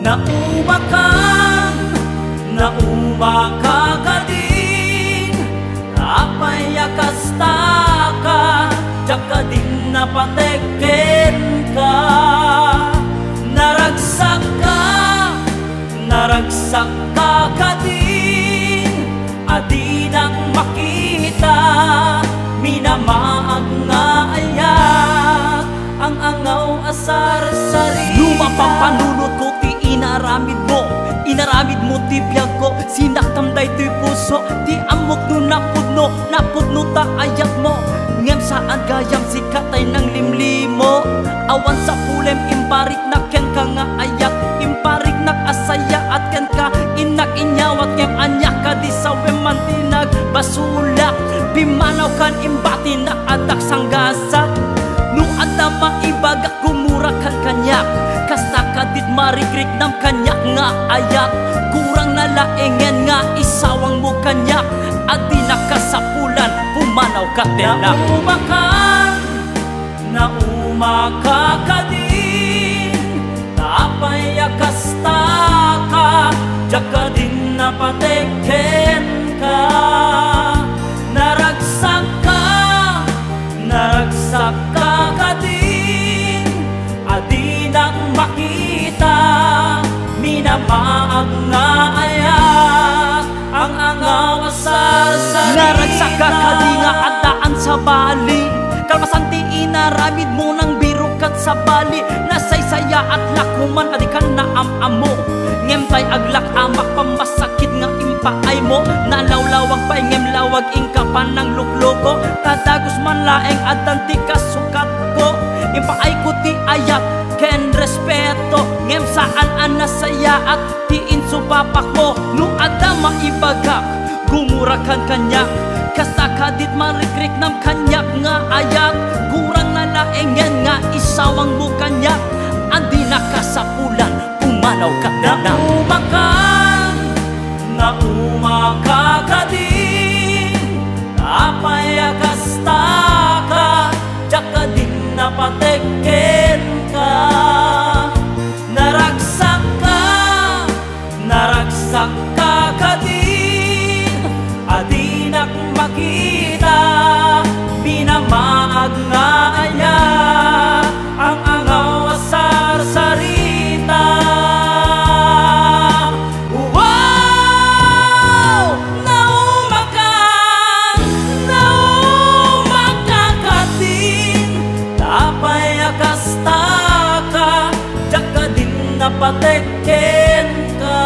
Naumakan, naumaka kadin, apay a kastaka, diak kadin napatekken ka. Naragsakka, naragsakka kadin, a dinak makita, minamaag nga ayat, ang-angaw a sarsarita. No mapapanunotko ti inaramidmo, inaramidmo ti biagko, sinaktam daytoy puso, ti ammok no napudno, napudno ta ayatmo, ngem saan gayam sika tay nanglimlimo, awan sapulem imbarik nak kenka nga ayat, impariknak a sayaat kenka, innak inyawat ngem ania kadi sawem man ti nagbasolak, pimmanawkan imbatinak addak sanggasat. No adda maibagak gumurakan kaniak, kasta kadit marikriknam kaniak nga ayat, kurang na laengen nga isawangmo kaniak, a dinak kasapulan pummanaw ka tennak. Naumakan, naumaka kadin, apay a kastaka, diak kadin napatekken ka. Naragsakka, naragsakka kadin, a dinak makita, minamaag nga ayat, ang-angaw a sarsarita. Naragsakka kadi nga addaan sabali, kalpasan ti inaramidmo, nangbirok kat sabali, nasaysayaat la koman a dikan naam-ammo, ngem tay aglak-amak pammasakit nga impaaymo, nalawlawag pay ngem lawag inka pannanglukloko, ta dagus man laeng addan ti kasukatko, impaayko ti ayat ken respeto, ngem saan a nasayaat ti insupapakmo. No adda maibagak Gumurakan kaniak, kasta kadit marikriknam kaniak nga ayat, gurangna laengen nga isawangmo kaniak, a dinak kasapulan, pumanaw ka. Naumakan, naumaka kadin, apay a kastaka, diak kadin napatekken ka, naragsakka, naragsakka kadin, a dinak makita, pinamaag nga aya, ang angaw a sarsarita. Wow! Naumakan, naumaka kadin, apay a kastaka, diak kadin napatekken ka,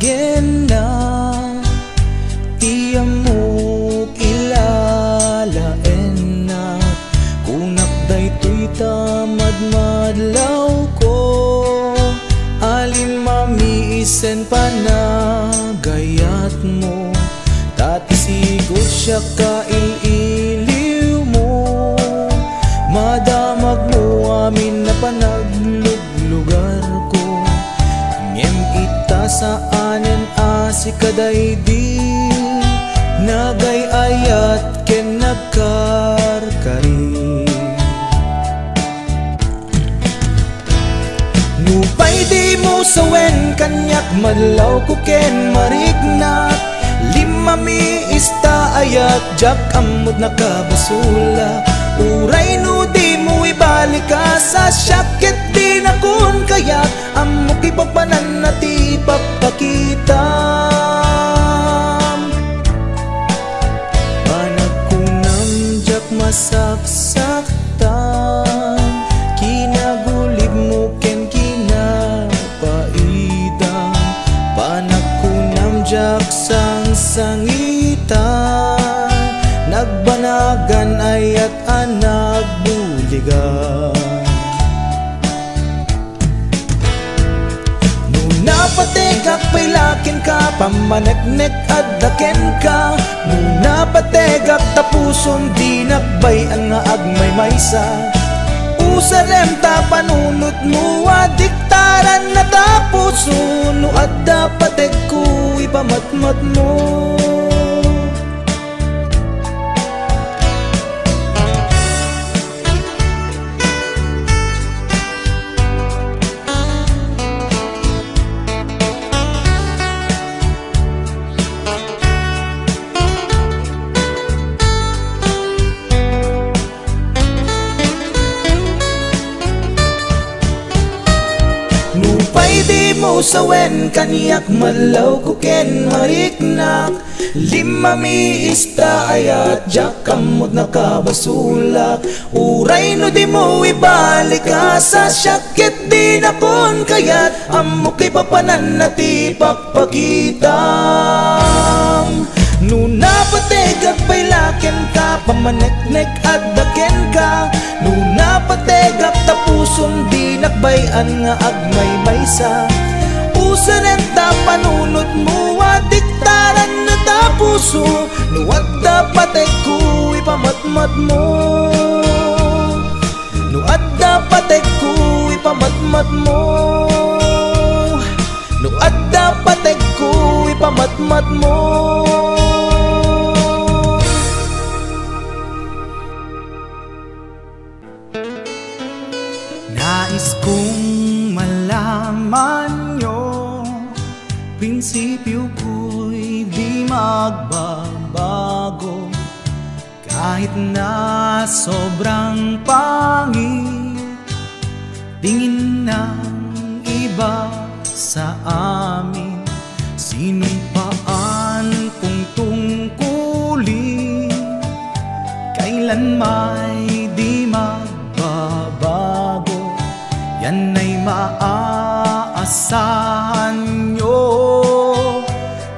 Kenna, ti ammok ilalaennak. Kunak daytoy ta madmadlawko. Alin mamiisen panagayatmo, ta ti sigud siak kail-iliwmo. Madamagmo amin a panagluglugarko, ngem ita saanen a sika daydi nagay-ayat ken nagkarkari. Nupay dimo sawen kaniak, madlawko ken mariknak. Limmami ista ayat, diak ammod nakabasolak. Uray no dimo ibalik a sa siak ket dinakon kayat, ammok ipapanan a ti ipakpakitam. Panagkunam diak masaksaktan, kinagulibmo ken kinapaitam. Panagkunam diak sangsangitan, nagbanagan ayat a nagbuligan. No napategak pay la kenka, pammaneknek adda kenka. No napategak ta pusom, dinak bay-an nga agmaymaysa. Usarem ta panunotmo a diktaran na ta puso. No adda pategko, ipamatmatmo. Nupay dimo sawen kaniak, madlawko ken mariknak. Limmami ista ayat, diak ammod nakabasolak. Uray no dimo ibalik a sa siak ket dinakon kayat, ammok ipapanan a ti pakpakitam. No napategak pay la kenka, pammaneknek adda kenka. No napategak ta pusom, dinak bay-an nga agmaymaysa. Usarem ta panunotmo a diktaran na ta puso. No adda pategko, ipamatmatmo. No adda pategko, ipamatmatmo. No adda pategko, ipamatmatmo. Nais kong malaman nyo, prinsipyo ko'y di magbabago. Kahit na sobrang pangit tingin ng iba sa amin, sinumpaan kong tungkulin, kailan may di magbabago. Yan ay maaasahan nyo,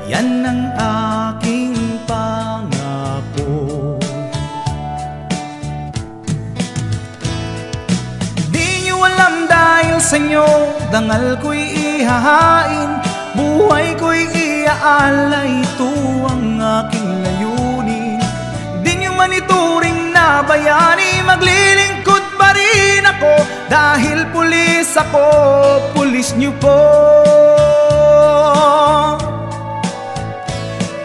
yan ang aking pangako. Di nyo alam dahil sa inyo, dangal ko'y ihahain, buhay ko'y iaalay, ito ang aking layunin. Di nyo man ituring na bayani, maglilingkod pa rin ako, dahil pulis ako, pulis nyo po.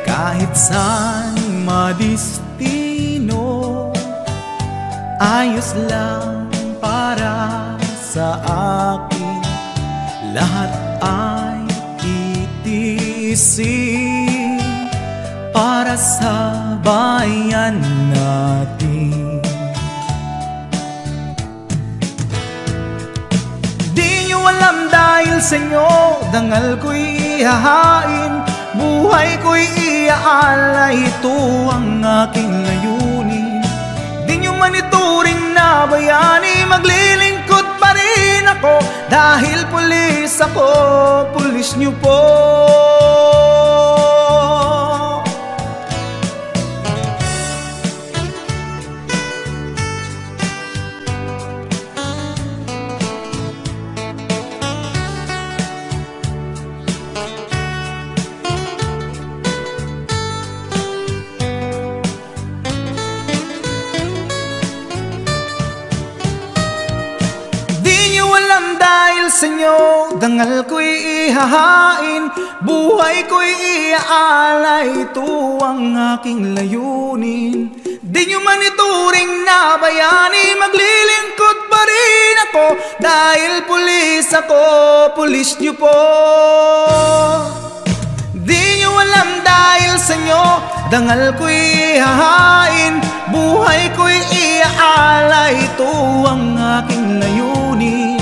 Kahit saan madistino, ayos lang para sa akin. Lahat ay titiisin para sa bayan natin. Di nyo alam dahil sa inyo, dangal ko'y ihahain, buhay ko'y iaalay, ito ang aking layunin. Di nyo man ituring na bayani, maglilingkod pa rin ako, dahil pulis ako, pulis nyo po. Dangalko'y ihahain, buhayko'y iaalay, ito ang aking layunin. Di nyo man ituring na bayani, maglilingkod pa rin ako, dahil pulis ako, pulis nyo po. Di nyo alam dahil sa inyo, dangalko'y ihahain, buhayko'y iaalay, ito ang aking layunin.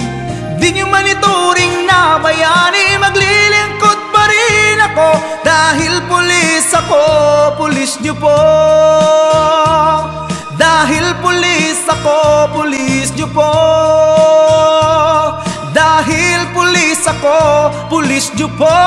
Di nyo man ituring na bayani, maglilingkod pa rin ako, dahil pulis ako, pulis nyo po. Dahil pulis ako, pulis nyo po. Dahil pulis ako, pulis nyo po.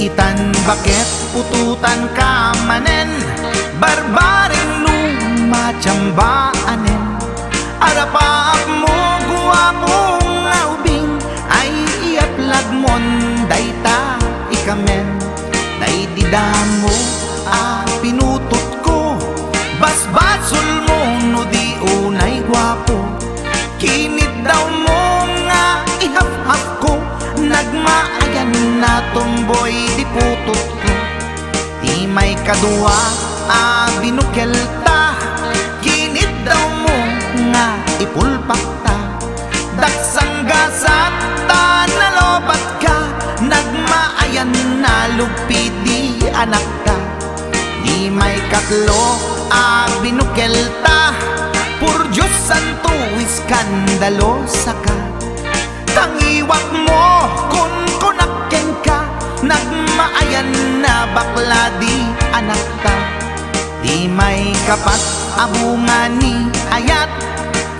Itan baket putotan ka manen, barbareng luma tiambaanen. Arapaapmo, guapo nga ubing, ay iyaplagmon dayta ikamen. Daydi damo a pinutotko, basbasolmo no di unay guapo. Kiniddawmo nga ihafhafko, nagmaayan a tomboy di putotko. Ti maikadua a binukelta, kiniddawmo nga ipulpakta. Daksanggasat ta nalobatka, nagmaayan a lugpi di anakta. Ti maikatlo a binukelta, por Dios santo, iskandalosaka. Tangiwakmo, kunkunak kenka, nagmaayan a bakla di anakta. Ti maikapat a bunga ni ayat,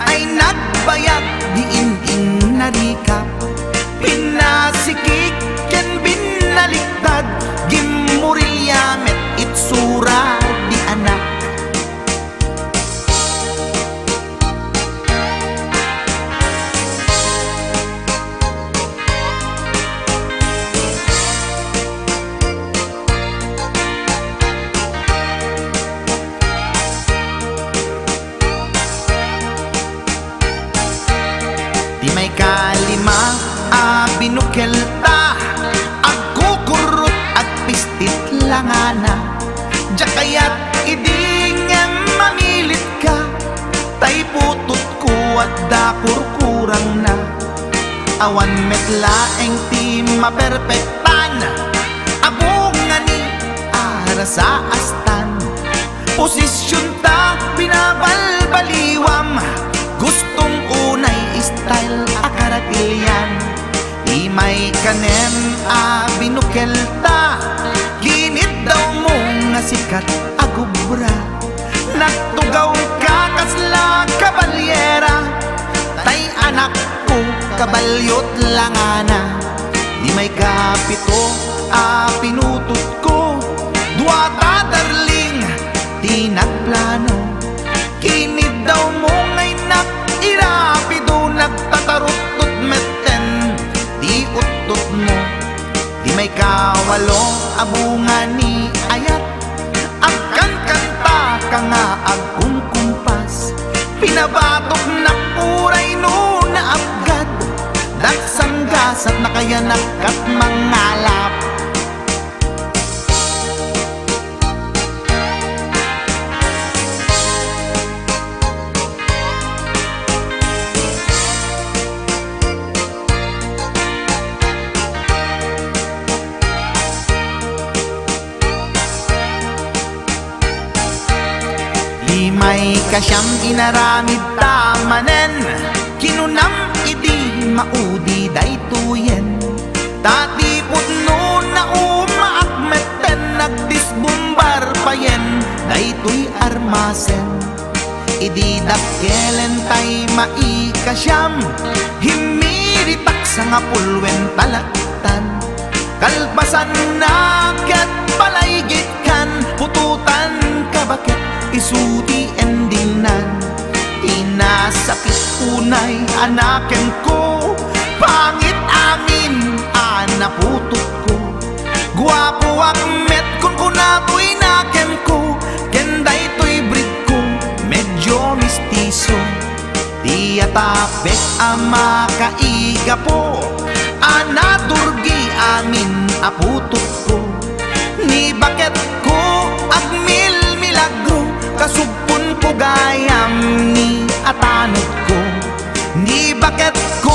ay nagbayag di in-innarikap. Pinasikik ken binaliktad, gimmurilya met itsura di anak. Ti maikalima a binukelta, agkukurrot, agpistit la ngana. Diak kayat idi ngem mamilitka, ta iputotko adda kurkurangna. Awan met laeng ti maperpektan a bunga ni arasaastan. Posisionta binabalbaliwam, gustong unay style a karagilian. Ti maikanem a binukelta, giniddawmo nga sikat a gubra. Nagtugawka kasla kabalyera, tay anakko, kabalyot la ngana. Ti maikapito a pinutotko, duata darling ti nagplano. Kiniddawmo nga innak irapido, nagtataruttot metten ti uttotmo. Ti maikawalo a bunga ni ayat, agkankantaka nga agkumkumpas. Pinabatoknak uray no naapgad, daksanggasat nakayanak kat mangalap. Ti maikasiam inaramidta manen, kinunam idi maudi daytoyen. Ta ti pudno naumaak metten, nagdisbumbar payen daytoy armasen. Idi dakkelentay maikasiam, himmiritak sangapulwen talaktan. Kalpasanna ket palaygitkan, Tutan kabaket isu ti endingnan. Inasakit unay a nakemko, pangit amin a naputotko. Guapoak met, kunkunatoy nakemko, ken daytoy breedko medyo mistiso. Ti atapek a makaigapo a naturgi amin a putotko. Ni baketko agmilmilagro, kasugponko gayam ni atanodko. Ni baketko